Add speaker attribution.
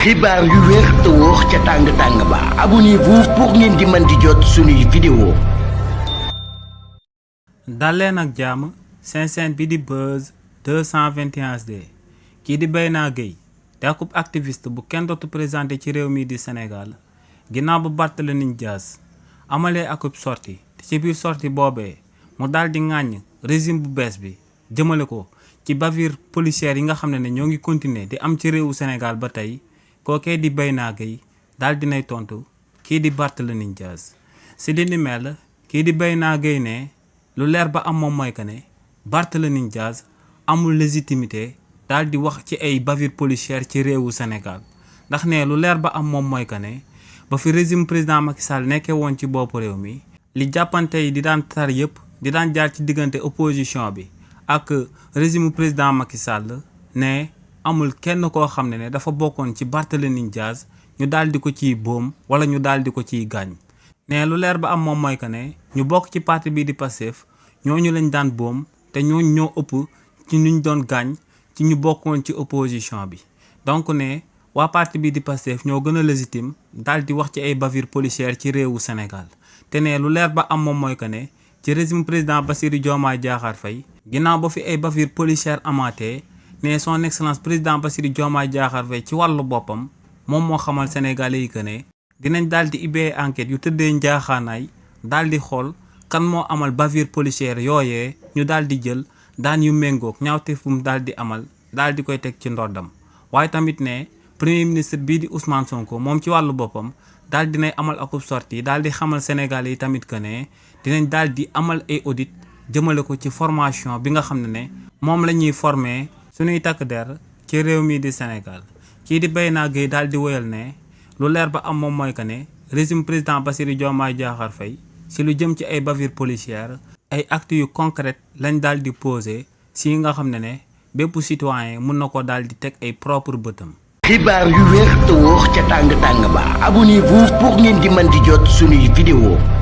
Speaker 1: xibaar yu wér te wóor ca tàng-tàng ba abonnez-vous pour ngeen di mën di jot suñuy vidéo.
Speaker 2: dalleen ak jàmm seen chaîne bi di Buzz 221HD kii di Bayna Gueye di akub activiste bu kenn dootu présenté ci réew mi di Sénégal ginnaaw bu Barthélémy Dias amalee akub sortie te ci biir sortie boobee mu daal di ŋàññ régime bu bees bi jëmale ko ci bavure policière yi nga xam ne ñoo ngi continuer di am ci réewu Sénégal ba tey kookee di Bayna Gueye daal dinay tontu kii di Barthélémy Dias si li ni mel kii di Bayna Gueye ne lu leer ba am moom mooy que ne Barthélémy Dias amul légitimité daal di wax ci ay bavure policière ci réewu Sénégal ndax ne lu leer ba am moom mooy que ne ba fi régime président Macky Sall nekkee woon ci bopp réew mi li jàppante yi di daan tar yëpp di daan jaar ci diggante opposition bi ak régime président Macky Sall ne amul kenn koo xam ne dafa bokkoon ci Barthélémy Dias ñu daal di ko ciy boom wala ñu daal di ko ciy gaañ ne lu leer ba am moom mooy que ne ñu bokk ci parti bii di Pastef ñooñu lañ daan boom te ñooñu ñoo ëpp ci ñu doon gaañ ci ñu bokkoon ci opposition bi donc ne waa parti bii di Pastef ñoo gën a légitime daal di wax ci ay bavure policière ci réewu Sénégal te ne lu leer ba am moom mooy que ne ci régime président Bassirou Diomaye Diakhar Faye ginnaaw ba fi ay bavure policière amaatee ne son excellence président Bassirou Diomaye Diakhar Faye ci wàllu boppam moom moo xamal sénégalais yi que ne dinañ daal di ubbee enquête yu tëddee njaaxaanaay daal di xool kan moo amal bavure policière yooyee ñu daal di jël daan yu méngoog ñaawteef bu mu daal di amal daal di koy teg ci ndoddam waaye tamit ne premier ministre bii di Ousmane Sonko moom ci wàllu boppam daal dinay amal akub sortie daal di xamal sénégalais yi tamit que ne dinañ daal di amal ay audit jëmale ko ci formation bi nga xam ne moom la ñuy former suñuy takk der ci réew mi di Sénégal kii di Bayna Gueye daal di woyal ne lu leer ba am moom mooy que ne régime président Bassirou Diomaye Diakhar Faye si lu jëm ci ay bavure policière ay actes yu concret lañ daal di posé si nga xam ne bépp citoyen mun na ko daal di teg ay propre bëtam.
Speaker 1: xibaar yu wér te wóor ca tàng-tàng ba abonnez-vous pour ngeen di mën di jot suñuy vidéo.